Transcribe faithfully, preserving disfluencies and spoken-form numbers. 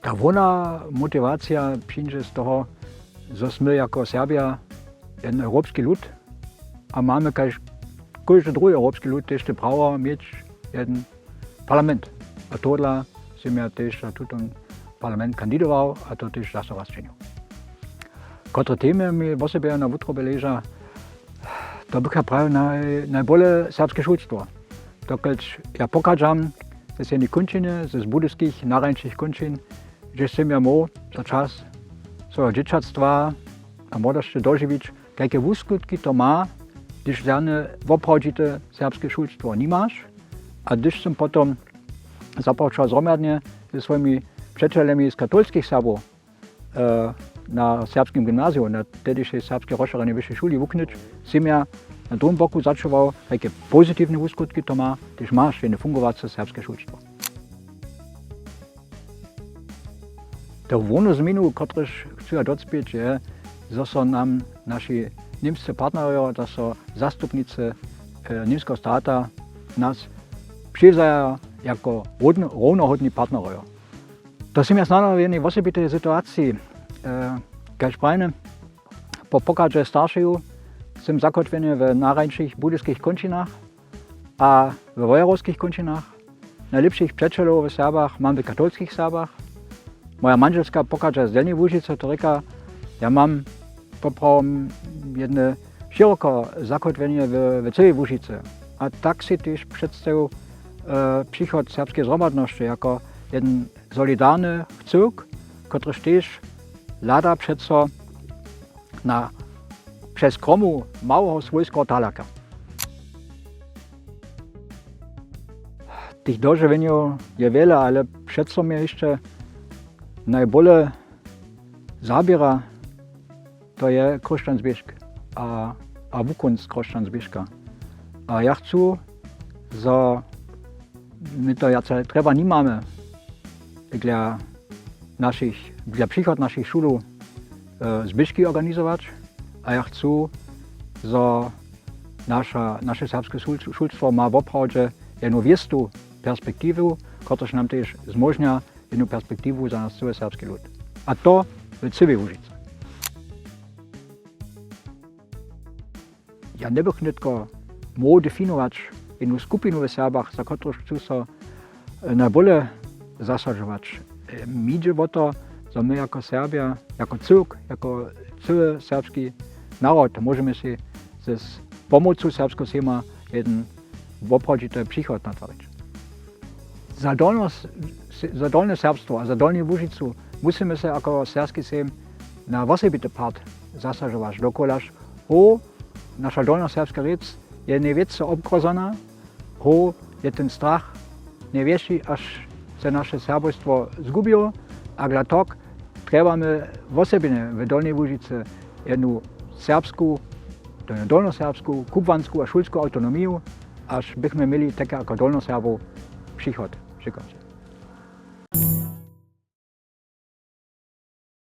Ta hłowna motiwacija přińdźe z toho, zo smy jako Serbja jeden europski lud a mamy kaž kóždy druhi europski lud tež te prawo měć jeden parlament. A tohodla sym ja tež za tutón parlament kandidował a to tež zaso raz činił. Kotre temy mi wosebje na wutroby leža? To bych ja prajił naj-, najbóle serbske šulstwo. Dokelž ja pochadźam z jednej kónčiny, z budyskich nahrańšich kónčin, hdźež sym ja móhł za čas swojho dźěćatstwa a młodosće dožiwić, kajke wuskutki to ma, hdyž žane woprawdźite serbske šulstwo nimaš. A hdyž sym potom započał zhromadnje ze swojimi přećelemi z katolskich Serbow, e, na serbskim gymnaziju, na tehdyšej serbskej rozšěrjenej wyšej šuli wuknyć, sym ja na druhim boku začuwał, kajke pozitiwne wuskutki to ma, hdyž maš jedne fungowace serbske šulstwo. To hłownu změnu, kotryž chcu ja docpěć, je, zo so nam naši němscy partnerjo, zo so zastupnicy, e, němskeho stata nas přiwzaja jako hłowno-, hłownohódni partnerjo. To sym ja snano w jednej wosebitej situaciji, e, kaž prajene, po pochadźe staršeju sym zakótwjeny w nahrańšich budyskich kónčinach a we wojerowskich kónčinach. Najlěpšich přećelow w Serbach mam w katolskich Serbach. Moja mandźelska pochadźa z Delnjeje Łužicy, to rěka, ja mam poprawom jedne šěroko zakótwjenje w, w cyłej Łužicy. A tak sej tež předstajił, e, přichod serbskeje zhromadnosće jako jedyn solidarny chcyrk, kotryž tež hlada přeco na, přez kromu małeho swójskeho talaka. Tych dožiwjenjow je wjele, ale přeco mje hišće najbóle zaběra, to je Chróšćan Zběšk a, a wukónc Chróšćan Zběška. A ja chcu, zo my to wjace trjeba nimamy dla našich, dla přichod našich šulow, e, zběžki organizować. A ja chcu, zo naša, naše serbske šul-, šulstwo ma woprawdźe jednu wěstu perspektiwu, kotryž nam tež zmóžnja jednu perspektiwu za naš cyły serbski lud. A to w cyłej Łužicy. Ja njebych nětko móhł definować jednu skupinu w Serbach, za kotruž chcu so, e, najbóle zasadźować. E, mi dźe wo to, zo my jako Serbja, jako cyłk, jako cyły serbski naród, móžemy sej z pomocu Serbskeho sejma jedyn woprawdźity přichod natwarić. Za Dolno-, za Dolne Serbstwo a za Dolnju Łužicu musymy sej jako Serbski sejm na wosebity part zasadźować, dokelž ho naša dolnoserbska rěc je njewěcy wobgrozana, ho je ten strach njewětši, haž se naše serbostwo zgubiło. A dla tok trjebamy wosebje w Dolnjej Łužicy jednu serbsku, to je dolnoserbsku, kubłansku a šulsku awtonomiju, haž bychmy měli tak jako Dolnoserbow přichod překonać.